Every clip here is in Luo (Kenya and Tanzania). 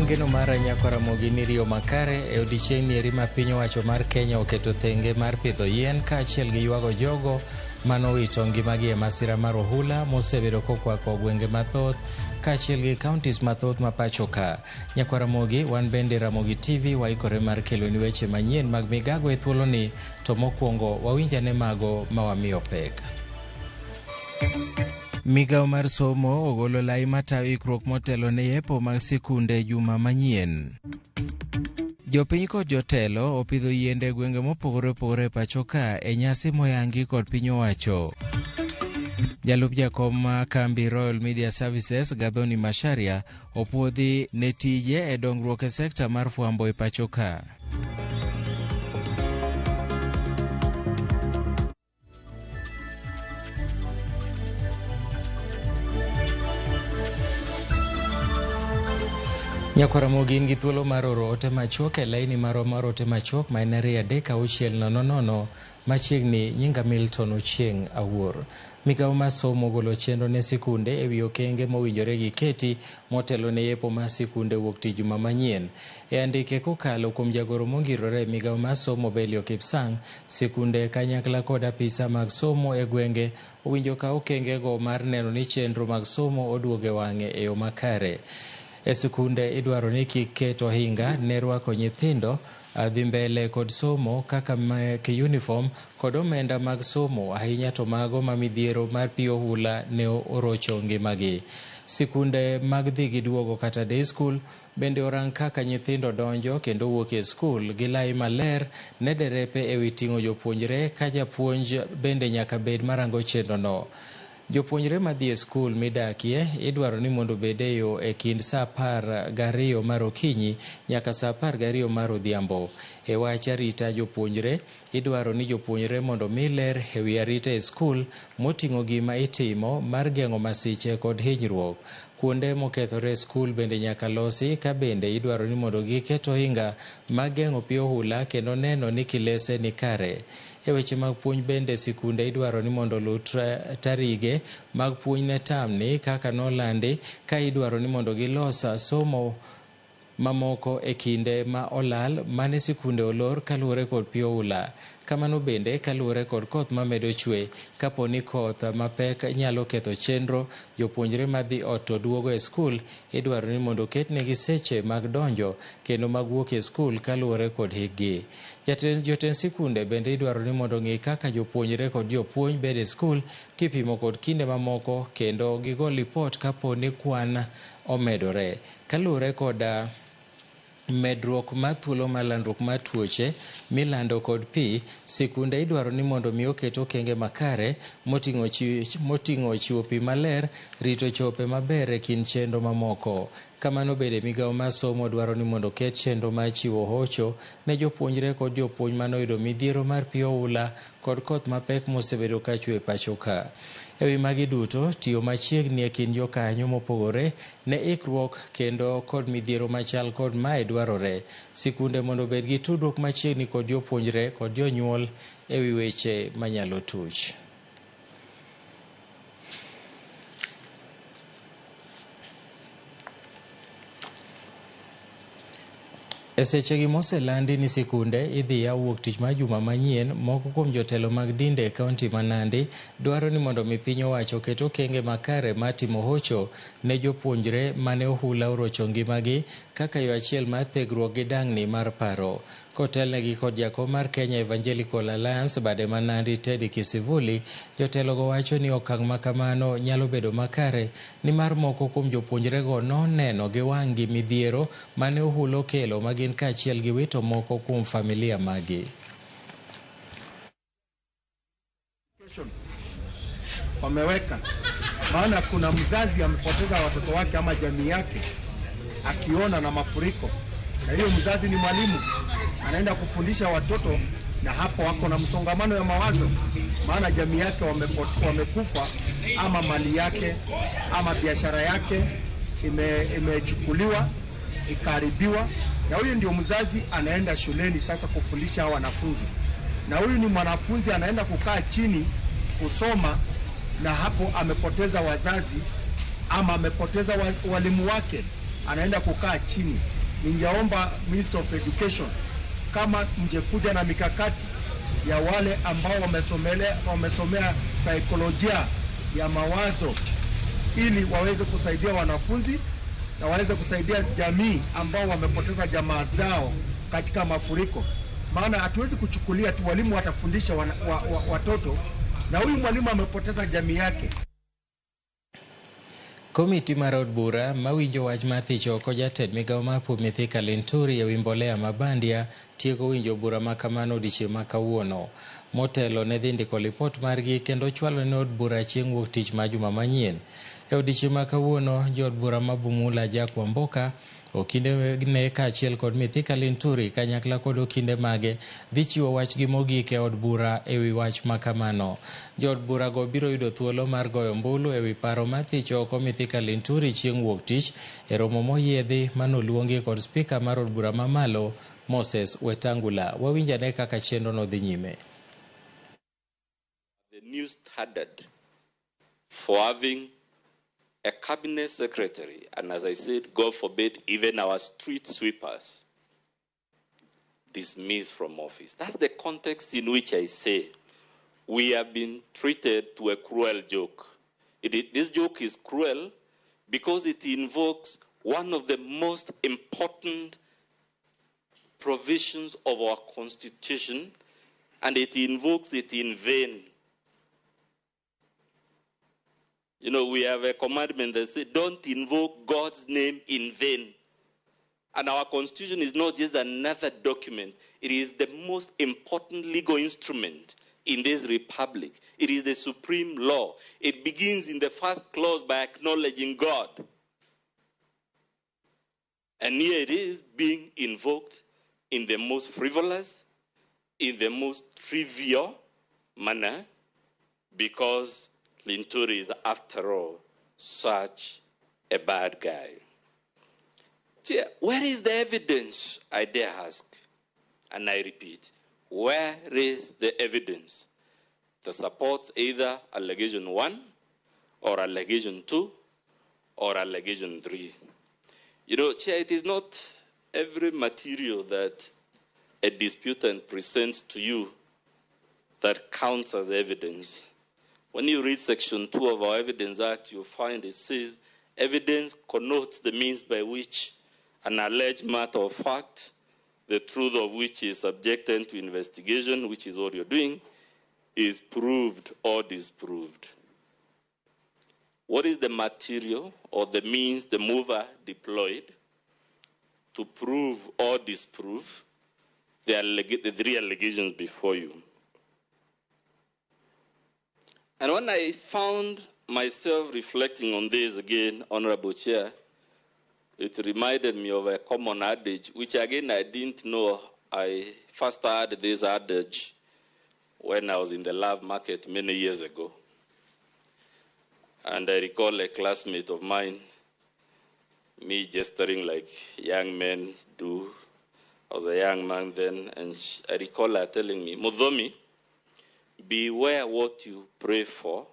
En geno mara Nyakwar Ramogi ni riyo makare e odiechieng' ni eri ma piny owacho mar Kenya oketo thenge mar pidho yien kaachiel gi ywago jogo manowito ngimagi e masira mar ohula mosebedo kokwako gwenge mathoth kaachiel gi counties mathoth ma pacho ka. Nyakwar Ramogi, wan bende Ramogi TV waikore mar keloni weche manyien mag migago e thuoloni, to mokwongo wawinj ane mago ma wamiyo pek. Migawo mar somo ogolo lai matayo ikruok motelo ne yepo mag sikunde juma manyien. Jopiny kod jotelo opidho yiende e gwenge mopogore opogore e pacho ka e nyasi moyangi kod piny owacho. Jalup jakom ma kambi Royal Media Services Gathoni Macharia opuodhi ne tije e dongruok e sekta mar fwambo e pacho ka. Nyakwar Ramogi, in gi thuolo mar oro ote machuok e laini marwa mar ote machuok ma en 23600 machiegni. Nyinga Milton Ochieng' Awuor. Migawo mar somo ogolo chenro ne sikunde e wi okenge mowinjore giketi motelo ne yepo mar sikunde wuok tich juma manyien. E andike kokalo kuom jagoro mongirore e migawo mar somo Belio Kipsang, sikunde kanyakla kod apisa mag somo e gwenge owinjo kaw okengego mar neno ni chenro mag somo oduogo e wang'e e yo makare. E sikunde idwaro ni kik ket ohinga ne rwako nyithindo dhi mbele kod somo kaka mek uniform kod omenda mag somo, ahinya to mago ma midhiero mar pi ohula ne orocho ngimagi. Sikunde mag dhi gi duogo kata day school bende orang kaka nyithindo donjo kendo wuok e skul gi lai maler ne derepe e wi ting'o jopuonjre ka japuonj bende nyaka bed marango chenrono. Jopuonjre madhi e skul midakie idwaro ni mondo obed e yo e kind saa 12 mar okinyi nyaka saa 12 mar odhiambo. E wach arita jopuonjre, idwaro ni jopuonjre mondo mi ler e wi arita e skul moting'o gima itimo mar geng'o masiche kod hinyruok. Kuonde mokethore e skul bende nyaka losi ka bende idwaro ni mondo giket ohinga mag geng'o pi ohula kendo neno ni kilese ni kare. E weche mag puonj bende sikunde idwaro ni mondo oluw tarige mag puonj ne tamni kaka nolandi ka idwaro ni mondo gilos somo mamoko e kinde ma olal mane sikunde olor kaluwore kod pi oula. Kamano bende kaluwore kod koth mamedo chwe, kapo ni koth mapek nyalo ketho chenro, jopuonjre madhi ot to duogo e skul idwaro ni mondo oketnegi seche mag donjo kendo mag wuok e skul kaluwore kod hikgi. Jotend sikunde bende idwaro ni mondo ong'i kaka jopuonjre kod jopuonj bedo e skul kipimo kod kinde mamoko kendo gigo lipot kapo ni kwan omedore. Kaluwore kod medruok mar thuolo mar landruok mar tuoche milando kod pi, sikunde idwaro ni mondo mi oket okenge makare moting'o chiwo pi maler, rito chope maber e kind chenro mamoko. Kamano bende migawo mar somo dwaro ni mondo oket chenro mar chiwo hocho ne jopuonjre kod jopuonj manoyudo midhiero mar pi oula kod koth mapek mosebedo ka chwe e pacho ka. E wi magi duto, tiyo machiegni e kind jokanyo mopogore ne ikruok kendo kod midhiero machal kod mae dwarore. Sikunde mondo obed gi tudruok machiegni kod jopuonjre kod jonyuol e wi weche manyalo tuch. E sechegi moselandi ni sikunde idhi yaw wuok tich mar juma manyien, moko kuom jotelo mag dinde e kaunti ma Nandi dwaro ni mondo mi piny owacho oket okenge makare mar timo hocho ne jopuonjre mane ohula orocho ngimagi kaka yo achiel mar thegruok gi dang'ni mar paro. Kotelnegi kod jakom mar Kenya Evangelical Alliance bade ma Nandi Teddy Kisivuli, jotelogo wacho ni okang' ma kamano nyalo bedo makare nimar moko kuom jopuonjrego noneno gi wang'gi midhiero mane ohula okelo ma gin kaachiel gi wito moko kuom familia magi. Wameweka maana kuna mzazi amepoteza watoto wake ama jamii yake akiona na mafuriko, na hiyo mzazi ni mwalimu anaenda kufundisha watoto, na hapo wako na msongamano ya mawazo, maana jamii yake wamekufa ama mali yake ama biashara yake imechukuliwa ikaharibiwa, na huyu ndio mzazi anaenda shuleni sasa kufundisha hao wanafunzi, na huyu ni mwanafunzi anaenda kukaa chini kusoma, na hapo amepoteza wazazi ama amepoteza walimu wake. anaenda kukaa chini. Ningeomba Minister of Education kama mjekuja na mikakati ya wale ambao wamesomea saikolojia ya mawazo ili waweze kusaidia wanafunzi na waweze kusaidia jamii ambao wamepoteza jamaa zao katika mafuriko. Maana hatuwezi kuchukulia tu walimu watafundisha watoto na huyu mwalimu amepoteza jamii yake. Komiti mar od bura mawinjo wach mar thich oko jatend migao mar pur Mithika Linturi ewi mbolea ma bandia tieko winjo bura ma kamano odiechieng' ma kawuono. Motelo ne dhi ndiko lipot margi kendo chwalo ne od bura chieng' wuok tich ma juma manyien. E odiechieng' ma kawuono, jood bura ma Bumula Jack Wamboka, okinde ne kaachiel kod Mithika Linturi kanyakla kod okinde mage dhi chiwo wachgi mogik e od bura ewi wach ma kamano. Jood burago biro yudo thuolo mar goyo ombulu ewi paro mar thich oko Mithika Linturi chieng' wuok tich e romo moyiedhi manoluongi kod spika mar od bura mamalo Moses Wetangula. Wawinj ane kaka chenro no dhi nyime. The new standard for having a cabinet secretary, and as I said, God forbid, even our street sweepers dismissed from office. That's the context in which I say we have been treated to a cruel joke. This joke is cruel because it invokes one of the most important provisions of our Constitution, and it invokes it in vain. You know, we have a commandment that says, don't invoke God's name in vain. And our Constitution is not just another document. It is the most important legal instrument in this republic. It is the supreme law. It begins in the first clause by acknowledging God. And here it is being invoked in the most frivolous, in the most trivial manner, because Linturi is, after all, such a bad guy. Chair, where is the evidence, I dare ask? And I repeat, where is the evidence that supports either allegation 1 or allegation 2 or allegation 3? You know, Chair, it is not every material that a disputant presents to you that counts as evidence. When you read Section 2 of our Evidence Act, you'll find it says, evidence connotes the means by which an alleged matter of fact, the truth of which is subjected to investigation, which is what you're doing, is proved or disproved. What is the material or the means the mover deployed to prove or disprove the three allegations before you? And when I found myself reflecting on this again, Honorable Chair, it reminded me of a common adage, which again I didn't know. I first heard this adage when I was in the love market many years ago. And I recall a classmate of mine, me gesturing like young men do. I was a young man then, and I recall her telling me, Muthomi, beware what you pray for,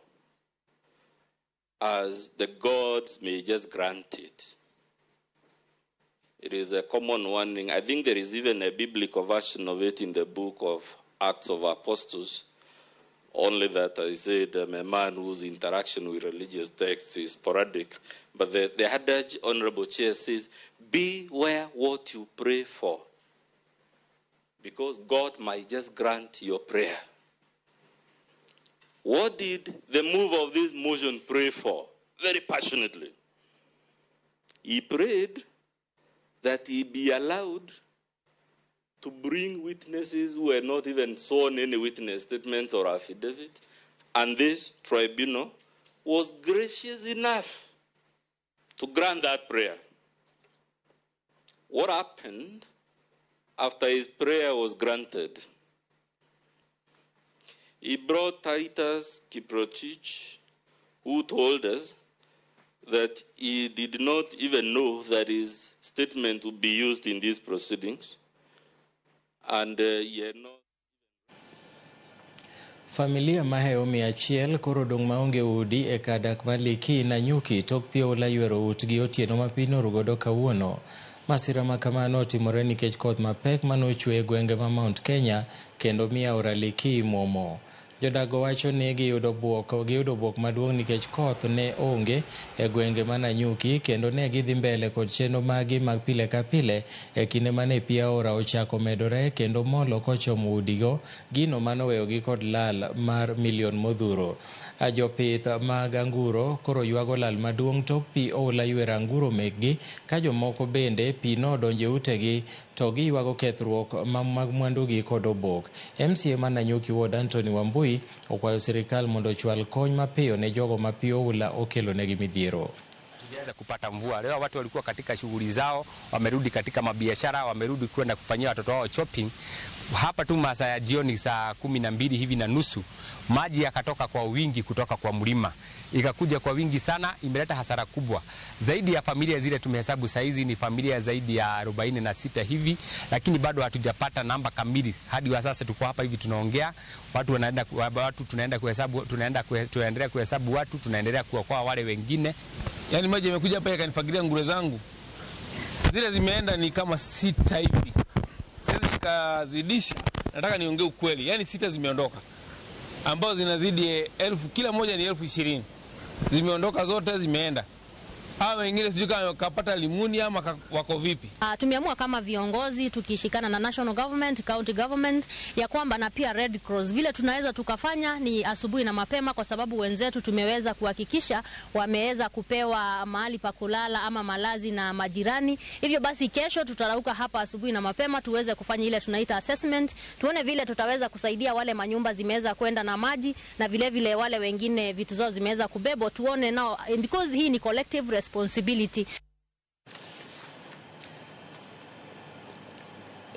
as the gods may just grant it. It is a common warning. I think there is even a biblical version of it in the book of Acts of Apostles, only that I said I'm a man whose interaction with religious texts is sporadic. But the adage, Honorable Chair, says, beware what you pray for, because God might just grant your prayer. What did the move of this motion pray for? Very passionately. He prayed that he be allowed to bring witnesses who were not even sworn any witness statements or affidavit. And this tribunal was gracious enough to grant that prayer. What happened after his prayer was granted? He brought Titus Kiprotich, who told us that he did not even know that his statement would be used in these proceedings. And he had not. Familia mahewo 100 koro odong' maonge udi e kar dak mar Likii Nanyuki tok pi oula ywero utgi otieno ma piny norugodo kawuono. Masira ma kamano otimore nikech koth mapek manochwe e gwenge ma Mount Kenya kendo miyo aora Likii muomo. Jodak wacho ni giyudo buok maduong' nikech koth ne onge e gwenge ma Nanyuki kendo ne gidhi mbele kod chenro maggi mag pile ka pile e kinde mane pi aora ochako medore kendo molo kochomo udigo, gino manoweyogi kod lal mar milion modhuro. Jopith mag anguro koro ywago lal maduong' tok pi oula ywero anguro mekgi ka jomoko bende pi nodonjo e utegi to giywago kethruok mag mwandugi kod obok. MCA ma Nanyuki Ward Anthony Wambui okwayo sirikal mondo ochwal kony mapiyo ne jogo ma pi oula okelonegi midhiero. Hatujaweza kupata mvua. Leo watu walikuwa katika shughuli zao, wamerudi katika mabiashara, wamerudi kwenda kufanyia watoto wao shopping. Hapa tu masaa ya jioni saa 12 hivi na nusu, maji yakatoka kwa wingi kutoka kwa mlima. Ikakuja kwa wingi sana, imeleta hasara kubwa. Zaidi ya familia zile tumehesabu saizi ni familia zaidi ya 46 hivi, lakini bado hatujapata namba kamili. Hadi wa sasa tuko hapa hivi tunaongea, watu wanaenda, watu tunaenda kuhesabu, tunaendelea kuhesabu watu, tunaendelea kuokoa wale wengine. Yaani maji yamekuja hapa yakanifagilia nguo zangu. Zile zimeenda ni kama 6 hivi. Siwezi nikazidisha, nataka niongee ukweli. Yaani 6 zimeondoka. Ambazo zinazidi 1000, kila moja ni 20,000. Zimeondoka zote, zimeenda. Hawa wengine sijui kama kapata limuni ama wako vipi. Tumeamua kama viongozi tukishikana na national government, county government ya kwamba na pia Red Cross, vile tunaweza tukafanya ni asubuhi na mapema, kwa sababu wenzetu tumeweza kuhakikisha wameweza kupewa mahali pa kulala ama malazi na majirani. Hivyo basi kesho tutarauka hapa asubuhi na mapema tuweze kufanya ile tunaita assessment, tuone vile tutaweza kusaidia wale manyumba zimeweza kwenda na maji na vile vile wale wengine vitu zao zimeweza kubebwa, tuone nao, because hii ni collective responsibility.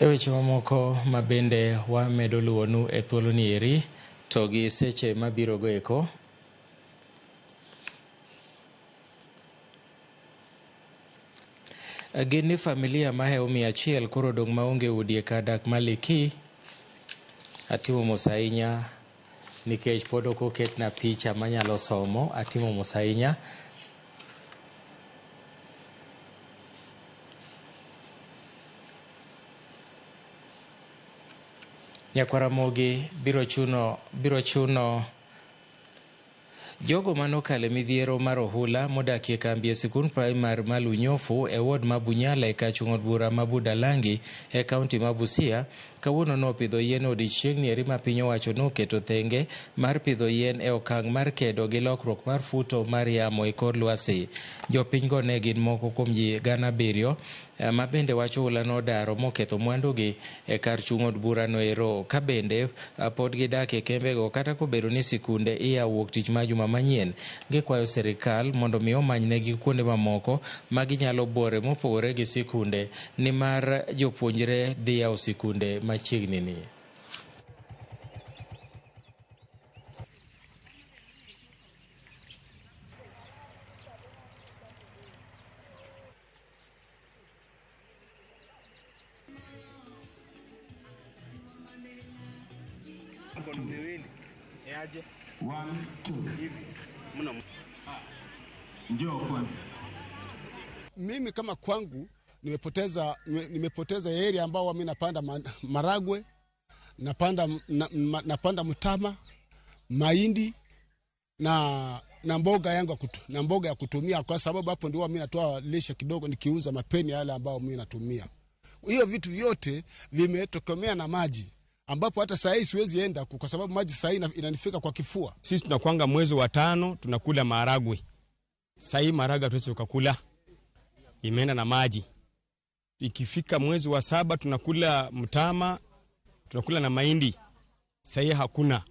E weche mamoko mabende wamedo luwonu e thuolo ni eri to gi seche mabiro go eko. Gin ni familia mahewo 100 koro odong' maonge udi e kar dak ma Likii. Atimo mos ahinya nikech pod ok oketna picha manyalo somo. Atimo mos ahinya. Nyakwaramogi biro chuno jogo manokale midhiero mar ohula modakie kambi e sikund primary ma Lunyofu e ward ma Bunyala e kachung' od bura ma Budalangi e kaunti ma Busia kawuono nopidho yien odiechieng'ni eri ma piny owacho noketo thenge mar pidho yien e okang' mar kedo gi lokruok mar futo mar yamo e kor lwasi. Jopinygo ne gin moko kuom ji 700 ma bende wach oula nodaro moketho mwandugi e kar chung' od burano ero, ka bende pod gidak e kembego kata kobedo ni sikunde iyawo wuok tich ma juma manyien. Gikwayo sirikal mondo mi omanynegi kuonde mamoko ma ginyalo buore mopogore gi sikunde nimar jopuonjre dhi yawo sikunde machiegni ni. Mimi kama kwangu nimepoteza area ambao mimi napanda maragwe, napanda mtama, mahindi na mboga yangu na mboga ya kutumia, kwa sababu hapo ndio mimi natoa lishe kidogo nikiuza mapeni yale ambao mimi natumia. Hiyo vitu vyote vimetokomea na maji, ambapo hata saa hii siwezi enda kwa sababu maji saa hii inanifika kwa kifua. Sisi tunakuanga mwezi wa 5 tunakula maharagwe. Saa hii maharagwe tuwezi kukula, imeenda na maji. Ikifika mwezi wa 7 tunakula mtama, tunakula na mahindi. Saa hii hakuna.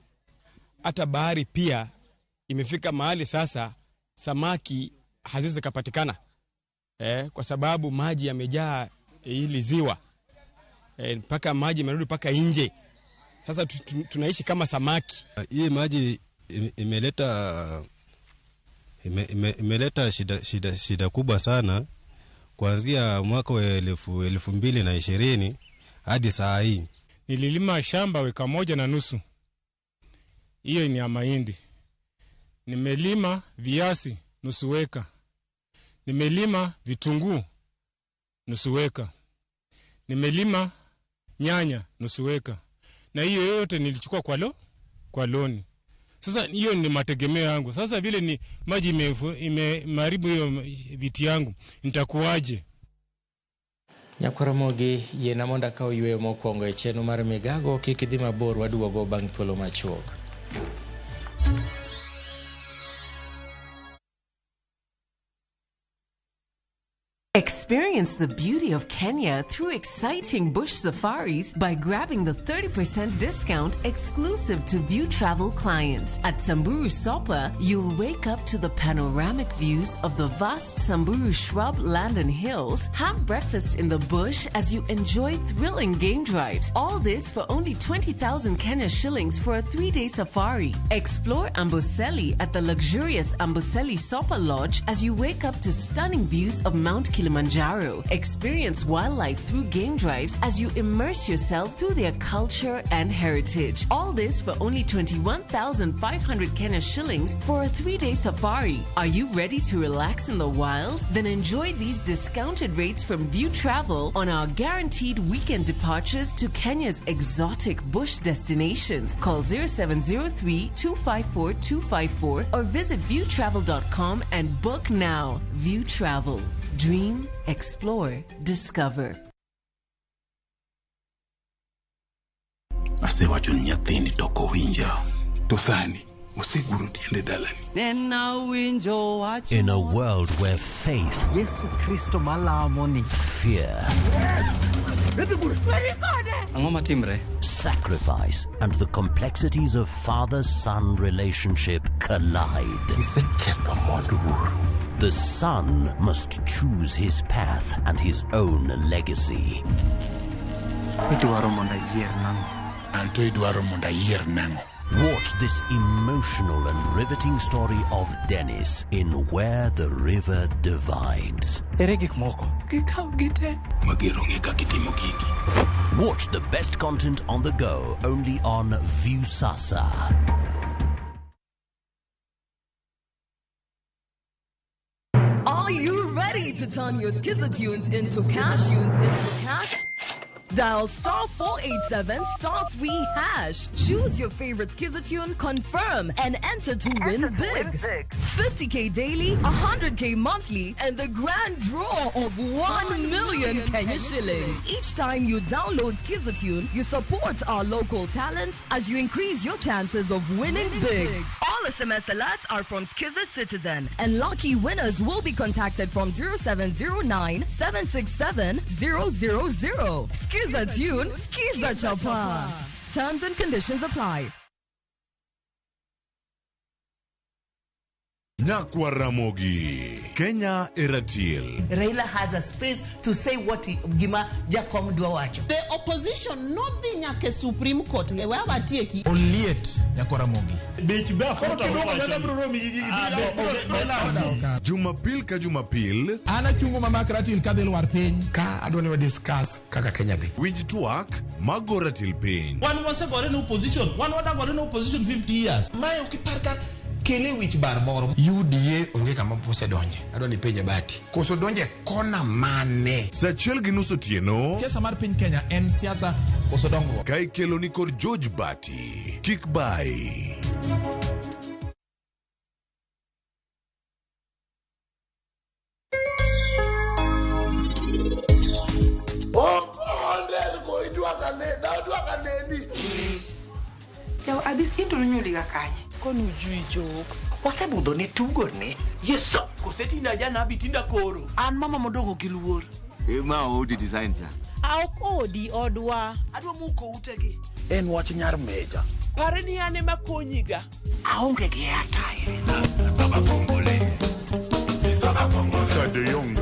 Hata bahari pia imefika mahali sasa samaki haziwezi kupatikana. Kwa sababu maji yamejaa hili ziwa. Mpaka maji yamerudi mpaka nje. Sasa tunaishi kama samaki. Hii maji imeleta shida kubwa sana kuanzia mwaka wa 2020 hadi saa hii. Nililima shamba weka 1.5. Hiyo ni ya mahindi. Nimelima viazi nusu eka. Nimelima vitunguu nusu eka. Nimelima nyanya nusu eka. Na hiyo yote nilichukua kwa loni. Sasa hiyo ni mategemeo yangu. Sasa vile ni maji imeharibu hiyo viti yangu, nitakuwaje? Nyakwaramogi yiena mondo akaw yueyo mokwongo e chenro mar migago kik idhi mabor waduogo bang' thuolo machuok. Experience the beauty of Kenya through exciting bush safaris by grabbing the 30% discount exclusive to View Travel clients. At Samburu Sopa, you'll wake up to the panoramic views of the vast Samburu shrub land and hills, have breakfast in the bush as you enjoy thrilling game drives. All this for only 20,000 Kenya shillings for a 3-day safari. Explore Amboseli at the luxurious Amboseli Sopa Lodge as you wake up to stunning views of Mount Kilimanjaro. Experience wildlife through game drives as you immerse yourself through their culture and heritage. All this for only 21,500 Kenya shillings for a 3-day safari. Are you ready to relax in the wild? Then enjoy these discounted rates from View Travel on our guaranteed weekend departures to Kenya's exotic bush destinations. Call 0703 254 254 or visit viewtravel.com and book now. View Travel. Dream, explore, discover. Asewacho ni nyathini to ok owinja. To sani oseguro tiende dalani. In a world where faith, Yesu Kristo malamo ni, fear, sacrifice, and the complexities of father-son relationship collide. The son must choose his path and his own legacy. Watch this emotional and riveting story of Dennis in Where the River Divides. Watch the best content on the go only on Viusasa. Are you ready to turn your Skiza tunes into cash? Dial star 487 star 3 hash. Choose your favorite Skiza tune, confirm, and enter to win big. 50K daily, 100K monthly, and the grand draw of 1 million Kenya shillings. Each time you download Skiza tune, you support our local talent as you increase your chances of winning big. All SMS alerts are from Skiza Citizen, and lucky winners will be contacted from 0709 767 000. Skiza tune, Skiza Chapa. Terms and conditions apply. Nyakwa Ramogi, Kenya Eratiel. Raila has a space to say what gima Jakom dwa wacho. The opposition nodhi nyaka Supreme Court. Oliet Nyakwa Ramogi. Jumapil ka Jumapil. Ana chungo mama Ratil kadhi lwar piny. Ka adwa ni wa discuss kaka Kenya dhi. Winj twak mago Ratil piny. Wan wasegore ne opposition. Wan wadagore ne opposition 50 years. Mae ok ipar ka kele wich bar moro. UDA onge kama osedonje. Adwa ni penje Bati. Koso donje kona mane? Saa 1:30 otieno. Siasa mar piny Kenya en siasa koso dongruok. Ka ikelo ni kod George Bati. Kik bai. Wasebudho ne tugo ne. Yeso. Kosetinda jana bitinda koro. An mama modongo gi luor. Ma odi design cha. Aok odi odwa. Adwa muko utegi. En wach nyar meja. Pare ni ane makonyiga. Aonge gi ataya. Baba Kongole. Baba Kongole. Kade yonga.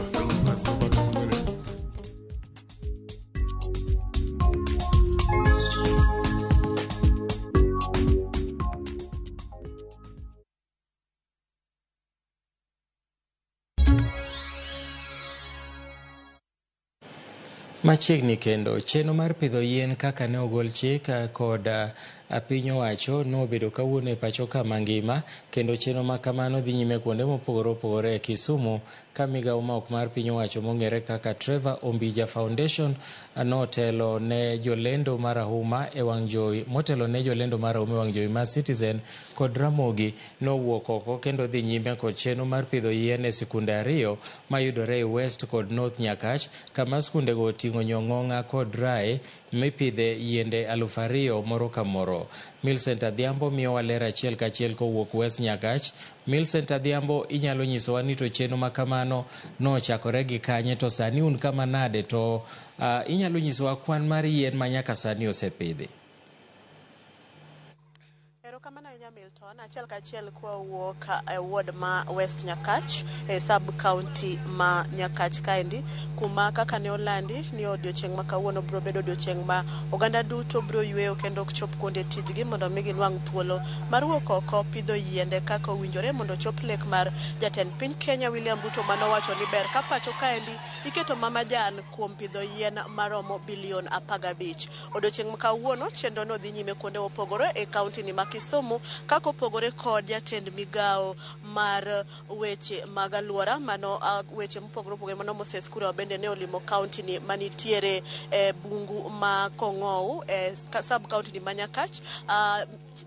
Machiegni kendo chenro mar pidho yien kaka ne ogol chik kod Piny owacho nobedo kawuono e pacho ka mangima kendo chenro ma kamano dhi nyime kuonde mopogore opogore e Kisumu ka migawo ma ok mar piny owacho mong'ere kaka Trevor Ombija Foundation notelo ne jolendo marahuma e wang' jowi motelo ne jolendo marahuma e wang' jowi mar Citizen kod Ramogi nowuok oko kendo dhi nyime kod chenro mar pidho yien e sikunde ariyo mayudore e West kod North Nyakach kama sikundego oting'o Nyong'ong'a kod Rae mipidhe yiende 2000 moro ka moro. Millicent Adhiambo miyowa ler achiel kachiel kowuok West Nyakach. Millicent Adhiambo, inyalo nyisowa ni to chenro ma kamano nochakore gi kanye to sani un kama nade to inyalo nyisowa kwan mar yien ma nyaka sani osepidhi? Erokamano ahinya Milton, achiel kachiel kwawuok e ward ma West Nyakach e sub county ma Nyakach kaendi, kuma kaka ne olandi ni odiochieng' ma kawuono biro bedo odiochieng' ma oganda duto biro yweyo kendo ok chop kuonde tijgi mondo mi ginwang' thuolo mar wuok oko pidho yiende kaka owinjore mondo ochop lek mar jatend piny Kenya William Ruto manowacho ni ber ka pacho kaendi iketo mamajan kuom pidho yien maromo bilion 15. Odiochieng' ma kawuono chenro no dhi nyime kuonde mopogore e kaunti ni ma Kisumu kaka opogore kod jatend migawo mar weche mag alwora mano weche mopogore opogore mano Moses Kuria bende ne olimo kaunti ni manitiere e bungu ma Kong'ou e sub county ni ma Nyakach.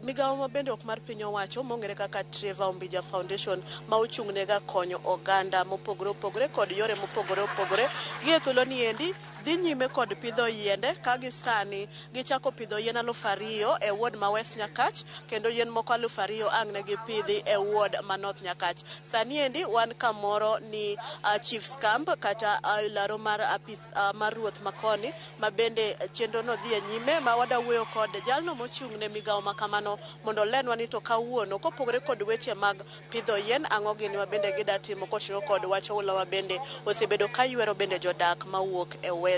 Migawo ma bende ok mar piny owacho mong'ere kaka Trevor Ombija Foundation ma ochung' ne ga konyo oganda mopogore opogore kod yore mopogore opogore gi e thuolo ni endi dhi nyime kod pidho yiende ka gi sani gichako pidho yien 2000 e ward ma West Nyakach kendo yien moko 2000 ang' ne gipidhi e ward ma North Nyakach. Sani endi wan kamoro ni Chiefs Camp kata laro mar apis mar ruoth makoni ma bende chenro no dhi e nyime ma wada wuoyo kod jalno mochung' ne migawo ma kamano mondo olenwa ni to kawuono kopogore kod weche mag pidho yien ang'o gini ma bende gida timo kotiyo kod wach oula ma bende osebedo ka ywero bende jodak mawuok e West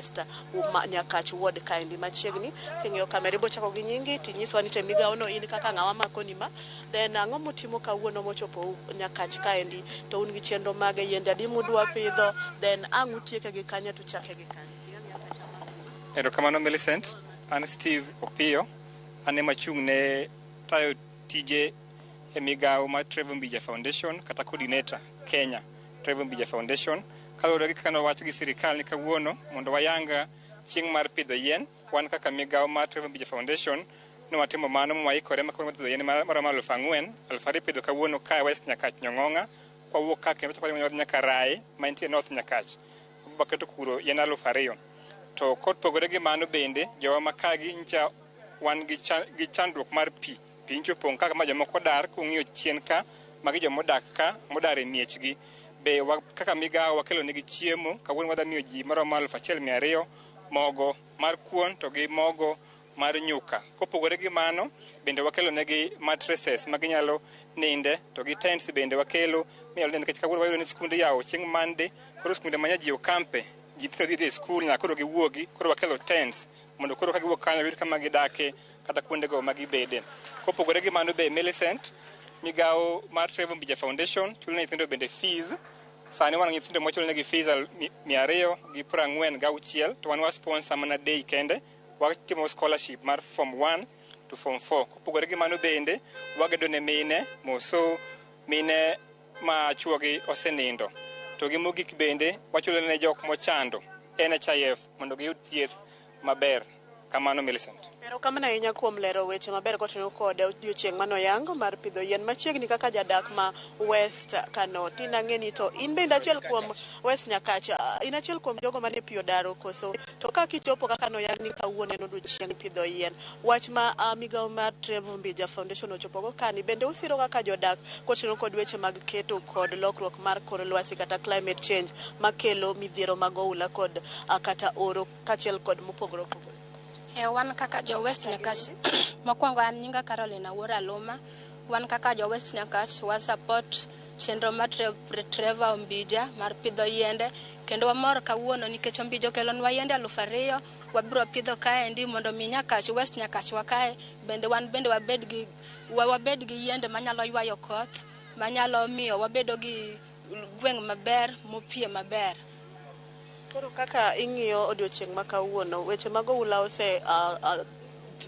Nyakach ward kaendi machiegni. King'iyo kamera ibo chako gi nyingi tinyiswa ni to migawo no in kaka ng'awa makoni ma then ang'o mutimo kawuono mochopo Nyakach kaendi to un gi chenro mage yiende adi mudwa pidho then ang' utieke gi kanye to uchake gi kanye. Erokamano Millicent, an Steve Opiyo, an ema achung' ne tayo tije e migawo mar Trevor Ombija Foundation kata coordinator Kenya Trevor Ombija Foundation. Kaluwore gi kaka nowach gi sirikal ni kawuono mondo wayang chieng' mar pidho yien, wan kaka migawo mar Trevor Ombija Foundation ne watimo mano ma waikore ma kawuono pidho yien maromo 4000, 2000 ipidho kawuono ka e West Nyakach Nyong'ong'a, kwawuok ka kendo wachako wadhi nyaka Rae mantie North Nyakach, waketo kuro yien 2000. To kopogore gi mano bende jowa ma kagi ncha wan gi chandruok mar pi. Pi nyocha opong' ka ma jomoko dar kung'iyo chien ka magi jomodak ka modar e miechgi. Be kaka migawo wakelo negi chiemo kawuono wadhi miyo ji maromo 1200 mogo mar kuon to gi mogo mar nyuka. Kopogore gi mano bende wakelo negi mattresses ma ginyalo ninde to gi tents bende wakelo minyalo ninde nikech kawuono wayudo ni skunde yawo chieng' Monday koro skunde ma ji okampe ji nyithindo dhi e skul nyaka koro giwuogi koro wakelo tents mondo koro ka giwuok kanyo giyud kama gidake kata kuondego ma gibede. Kopogore gi mano be Millicent, migawo mar Trevor Ombija Foundation chulo ne nyithindo bende fees. Sani wan gi nyithindo mwachulo negi fees 246 to wan wa sponsor mana day kende watimo scholarship mar form 1 to form 4. Kopogore gi mano bende wagedo ne mine moso mine ma chuogi osenindo. To gi mogik bende wachulo ne jok mochando NHIF mondo giyud thieth maber. Kamano Millicent. Erokamano ahinya kuom lero weche maber kotenore kod odiochieng' manoyang mar pidho yien machiegni kaka jadak ma West Kano. Tina ang'e ni to in bende achiel kuom West Nyakach, in achiel kuom jogo mane pi odaro koso to ka kichopo kaka noyang ni kawuono en odiochieng' pidho yien. Wach ma migawo mar Trevor Ombija Foundation ochopogo kani bende usiro kaka jodak kotenore kod weche mag keto kod lokruok mar kor lwasi kata climate change makelo midhiero mag oula kod kata oro kaachiel kod mopogore opogore. Wan kaka jo West Nyakach mokwongo an nyinga Caroline Awuor Aluma. Wan kaka jo West Nyakach wa support chenro mar Trevor Ombija mar pidho yiende kendo wamor kawuono nikech Ombija okelonwa yiende 2000 wabiro pidho kaendi mondo mi Nyakach West Nyakach wa kae bende wan bende wabed gi yiende manyalo ywayo koth manyalo miyo wabedo gi gweng' maber mopie maber. Koro kaka ing'iyo odiochieng' ma kawuono, weche mag oula ose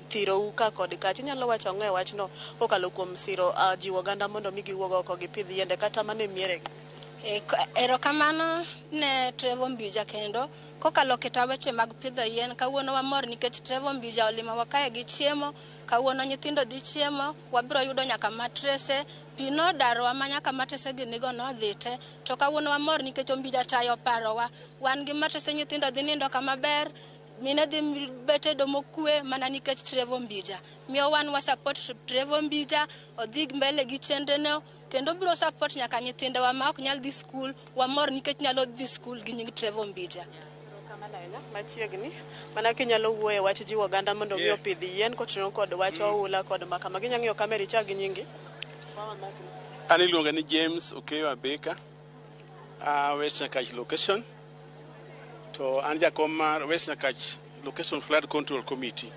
thirou ka kod kacha. Inyalo wacho ang'o e wachno kokalo kuom siro jiwo oganda mondo mi giwuog oko gipidh yiende kata mana e mieregi? Erokamano ne Trevor Ombija kendo kokalo keta weche mag pidho yien. Kawuono wamor nikech Trevor Ombija olimowa kae gi chiemo. Kawuono nyithindo dhi chiemo, wabiro yudo nyaka matrese. Pi nodarowa ma nyaka matrese gi nigo nodhi te. To kawuono wamor nikech Ombija tayo parowa. Wan gi matrese, nyithindo dhi nindo kama ber, mine dhi betedo mokwe mana nikech Trevor Ombija. Miyo wan wa support Trevor Ombija, odhi mbele gi chenrone kendo biro support nyaka nyithindewa ma ok nyal dhi skul. Wamor nikech nyalo dhi skul gi nying Trevor Ombija. Erokamano ahinya. Machiegni mana kinyalo wuoyo e wach jiwo oganda mondo mi opidh yien koting'o kod wach oula kod makama. Ginya ng'iyo kamera ichak gi nyingi. An iluonga ni James Okeyo Abeka, a West Nyakach location, to an jakom mar West Nyakach Location Flood Control Committee.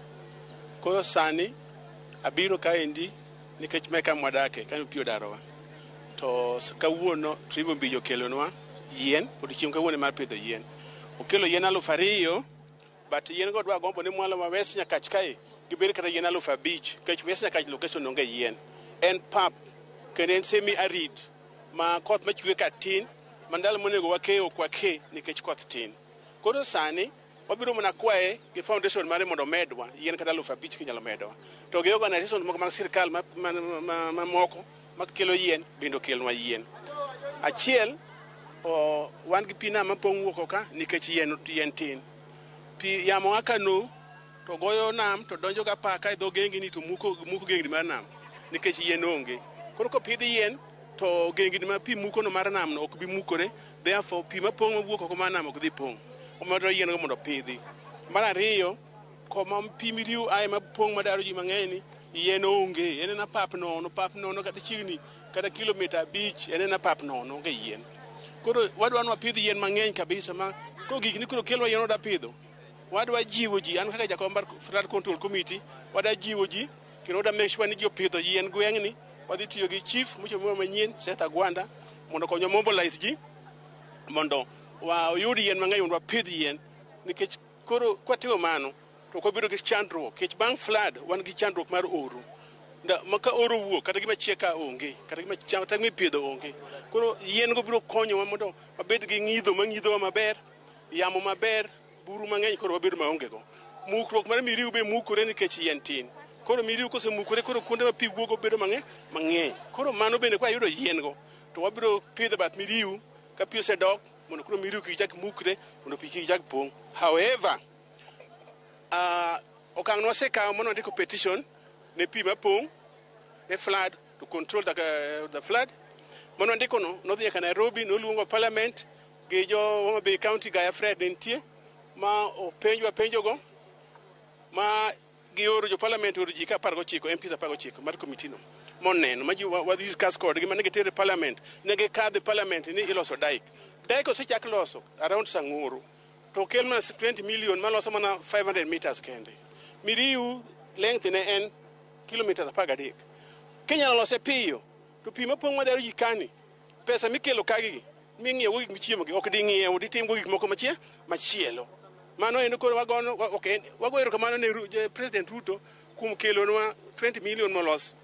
Koro sani abiro kaendi nikech me kama wadake, kanyo pi odarowa. To kawuono Trevor Ombija okelonwa yien, odiochieng' kawuono mar pidho yien. Okelo yien 2000, but yien go dwa gombo ni mwalo ma West Nyakach kae gibed kata yien 5000, nikech West Nyakach location onge yien. En pap, kendo en semi arid ma koth machwe ka tin, ma ndalo monego wake ok wake nikech koth tin. Koro sani wabiro mana kwaye gi foundation mare mondo omedwa yien kata 5000 kinyalo medowa. To gi organization moko mag sirkal mamoko makelo yien bende okelnwa yien. Achiel, wan gi pi nam mapong' wuok ka nikech yien tin. Pi yamo aka no to goyo nam to donjo ga paka e dho gengni to muko gengni mar nam nikech yien onge. Koro kopidh yien to gengni ma pi muko no mar nam no ok bi mukore, therefore pi mapong' mawuok oko mar nam ok dhi pong'. Omiyo yien go mondo opidhi. Mar ariyo, koma pi miriw ae mapong' madaro ji mang'eny ni yien onge, en ena pap nono kata chiegni kata kilomita 5 en ena pap nono, onge yien. Koro wadwa ni wapidh yien mang'eny kabisa ma ko gik ni koro kelwa yien wadwa pidho. Wadwa jiwo ji, an kaka jakom mar Flood Control Committee, wadwa jiwo ji kendo wadwa make sure ni ji opidho yien gweng'ni. Wadhi tiyo gi chief mochomo manyien Seth Agwanda mondo okonywa mobilize ji mondo wayud yien mang'eny mondo wapidh yien, nikech koro kwatimo mano to ok wabedo gi chandruok, nikech bang' flood wan gi chandruok mar oro. Ma ka oro wuok kata gima chiek ka onge, kata gima cham kata gima ipidho onge. Koro yien go biro konyowa mondo wabed gi ng'idho mang'idhowa maber, yamo maber, buru mang'eny koro wabedo maonge go. Mukruok mar miriu be mukore nikech yien tin. Koro miriu kosemukore koro kuonde ma pi wuok bedo mang'eny. Koro mano bende kwayudo yien go to wabiro pidho bath miriu ka pi osedok mondo koro miriu kik chak mukre mondo pi kik chak pong'. However, okang' nwasekawo mano wandiko petition ne pi mapong' ne flood to control the flood. Mano wandiko no nodhi nyaka Nairobi, noluongo parliament gi jo Homa Bay County Gaya Fred ne nitie ma openjwa penjogo ma gioro jo parliament oro ji ka 19 MPs 19 mar committee no moneno ma ji wadhi discuss kodgi mane gitere parliament ne gikadho e parliament ni iloso dike. Dike osechak loso around Sang'oro to okel mana 20 million maloso mana 500 meters kende. Miriu length ne en kilometers 13. Kinyalo lose piyo to pi mapong' madaro ji kani, pesa mikelo kagi ming'iewo gik michiemo gi ok ding'iew, ditimgo gik moko machielo. Mano endo koro wagono okay, wago erokamano ne President Ruto kuom kelonwa 20 million molos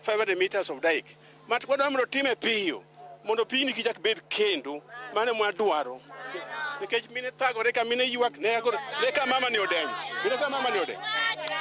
500 meters of dike. Mat wadwa mondo time piyo mondo pigni kik chak bed kendo. Mano mwadwaro. Nikech mine thagore ka mine ywak ne ka mama ni odenyo. Mine ka mama ni odenyo.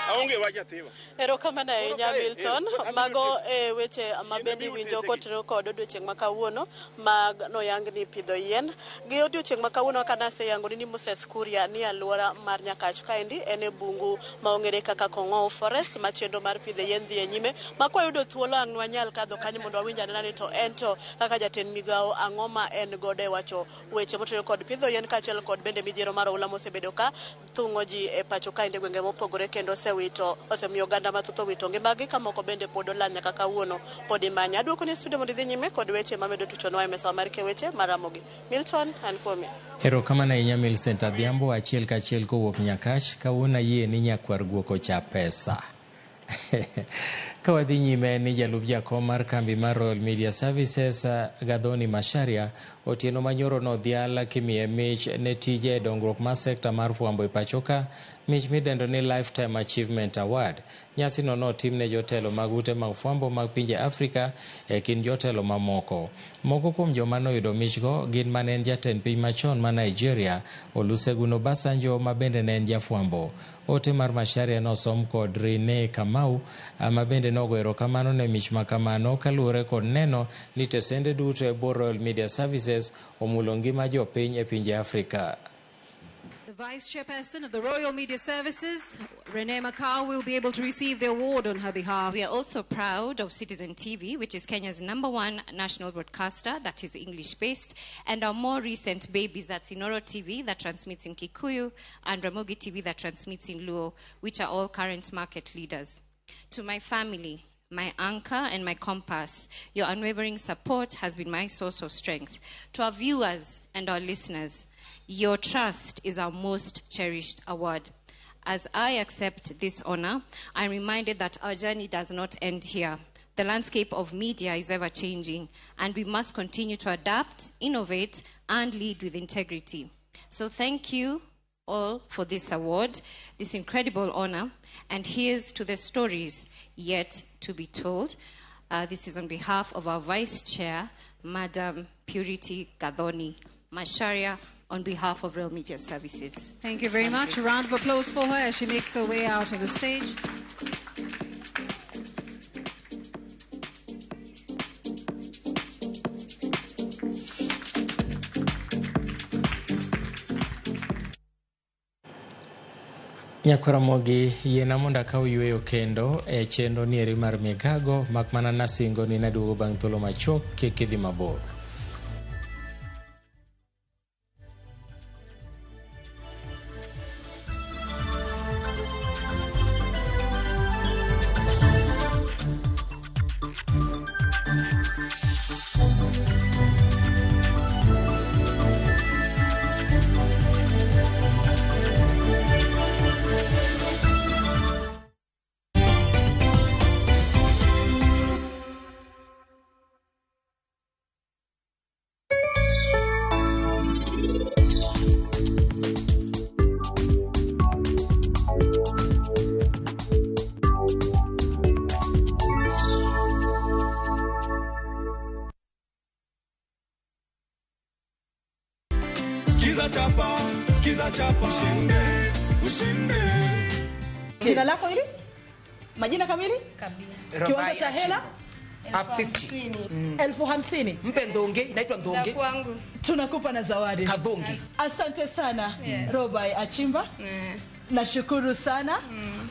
Aonge wach nyathiwa. Erokamano ahinya Milton. Mago e weche ma bende iwinjo kotenore kod odiochieng' ma kawuono mag noyang ni pidho yien. Gi odiochieng' ma kawuono kaka naseyangoni ni Moses Kuria ni alwora mar Nyakach kaendi en e bungu ma ong'ere kaka Kong'ow Forest ma chenro mar pidho yien dhi e nyime. Ma kwayudo thuolo ang' nwanyal kadho kanyo mondo wawinj anena ni to en to kaka jatend migawo ang'o ma en godo e wacho weche motenore kod pidho yien kaachiel kod bende midhiero mar oula mosebedo ka thung'o ji e pacho kaendi e gwenge mopogore kendo osemiyo oganda mathoth owito ngimagi ka moko bende pod olal nyaka kawuono pod imanyo. Aduoko ni studio mondo idhi nyime kod weche mamedo tuchonwa e mesawa mar keweche mar Ramogi. Milton, an kuomi. Erokamano ahinya Millicent Adhiambo, achiel kachiel kowuok Nyakach. Kawuono ayie ni nyakwar guok ocha pesa. Ka wadhi nyime ni jalup jakom mar kambi mar Royal Media Services Gathoni Macharia otieno manyoro nodhial kimiye mich ne tije e dongruok mar sekta mar fwambo e pachoka, mich midendo ni Lifetime Achievement Award. Nyasino notim ne jotelo mag ute mag fwambo mag pinje Afrika e kind jotelo mamoko. Moko kuom joma noyudo michgo gin mane en jatend piny machon ma Nigeria Olusegun Obasanjo ma bende ne en jafwambo. Ote mar Macharia nosom kod Rene Kamau ma bende nogo erokamano ne mich ma kamano kaluwore kod neno ni tesende duto e bwo Royal Media Services omulo ngima jopiny e pinje Afrika. The Vice Chairperson of the Royal Media Services, Renee Macau, will be able to receive the award on her behalf. We are also proud of Citizen TV, which is Kenya's #1 national broadcaster that is English-based, and our more recent babies, that's Inoro TV that transmits in Kikuyu and Ramogi TV that transmits in Luo, which are all current market leaders. To my family, my anchor and my compass, your unwavering support has been my source of strength. To our viewers and our listeners, your trust is our most cherished award. As I accept this honor, I'm reminded that our journey does not end here. The landscape of media is ever changing, and we must continue to adapt, innovate, and lead with integrity. So thank you all for this award, this incredible honor, and here's to the stories yet to be told. This is on behalf of our Vice Chair, Madam Purity Gathoni Macharia, on behalf of Royal Media Services. Thank you very much. A round of applause for her as she makes her way out of the stage. Nyakwaramogi yiena mondo akaw yweyo kendo e chenro nieri mar Migago, mak mana nasingo ni naduogo bang' thuolo machuok, kik idhi mabor. Skiza chapa, ushinde, ushinde. Jina lako hili? Majina kamili? Kabila. Kiwango cha hela? 50,000. 50,000. Mpe ndonge, inaitwa ndonge. Tunakupa na zawadi. Kadhonge. Asante sana. Yes. Robai Achimba. Nashukuru sana.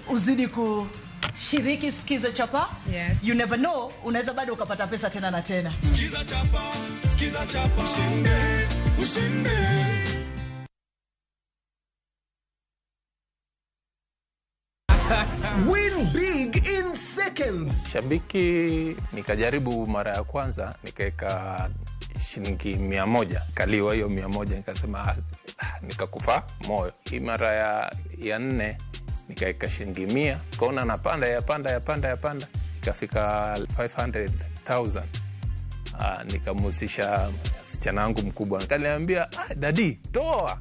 Uzidi kushiriki Skiza Chapa. Yes. You never know, unaweza bado ukapata pesa tena na tena. Skiza chapa, skiza chapa, ushinde, ushinde. Win big in seconds. Shabiki nikajaribu mara ya kwanza nikaweka shilingi 100, kaliwa hiyo 100, nikasema nikakufa moyo. Hii mara ya nne nikaweka shilingi 100, kaona napanda yapanda yapanda yapanda, ikafika 500,000. Nikamhusisha msichana wangu mkubwa, akaniambia daddy, toa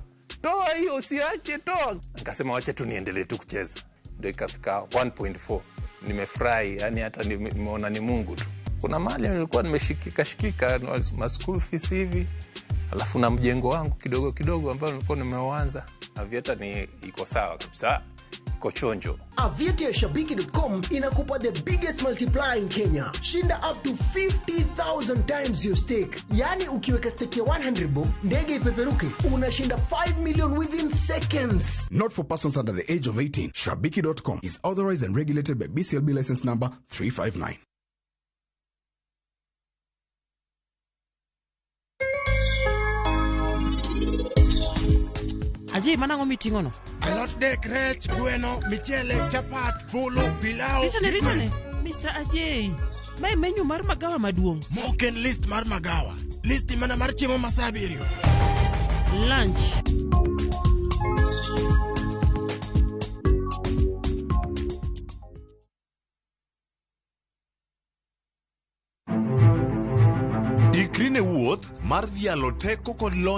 hiyo, usiache, toa. Nikasema wacha tu niendelee tu kucheza. Ndio ikafika 1.4. Nimefurahi, yani hata nimeona ni Mungu tu. Kuna mahali nilikuwa nimeshikika shikika ma school fees hivi, alafu na mjengo wangu kidogo kidogo ambao nilikuwa nimeuanza. Aviator ni iko sawa kabisa, iko chonjo. Aviator ya shabiki.com inakupa the biggest multiplier in Kenya. Shinda up to 50,000 times your stake. Yani ukiweka stake ya 100 bob, ndege ipeperuke, unashinda 5 million within seconds. Not for persons under the age of 18. Shabiki.com is authorized and regulated by BCLB license number 359. Aje manango meeting ono? Alot dek, rech, gweno, michele, chapat, fulu, pilau. Ritane, Mr. Ajay. Mae menu mar magawa maduong'. Moken list mar magawa. List mana mar chiemo ma saa 7. Lunch. Ikri ne wuoth mar dhialo teko kod lony.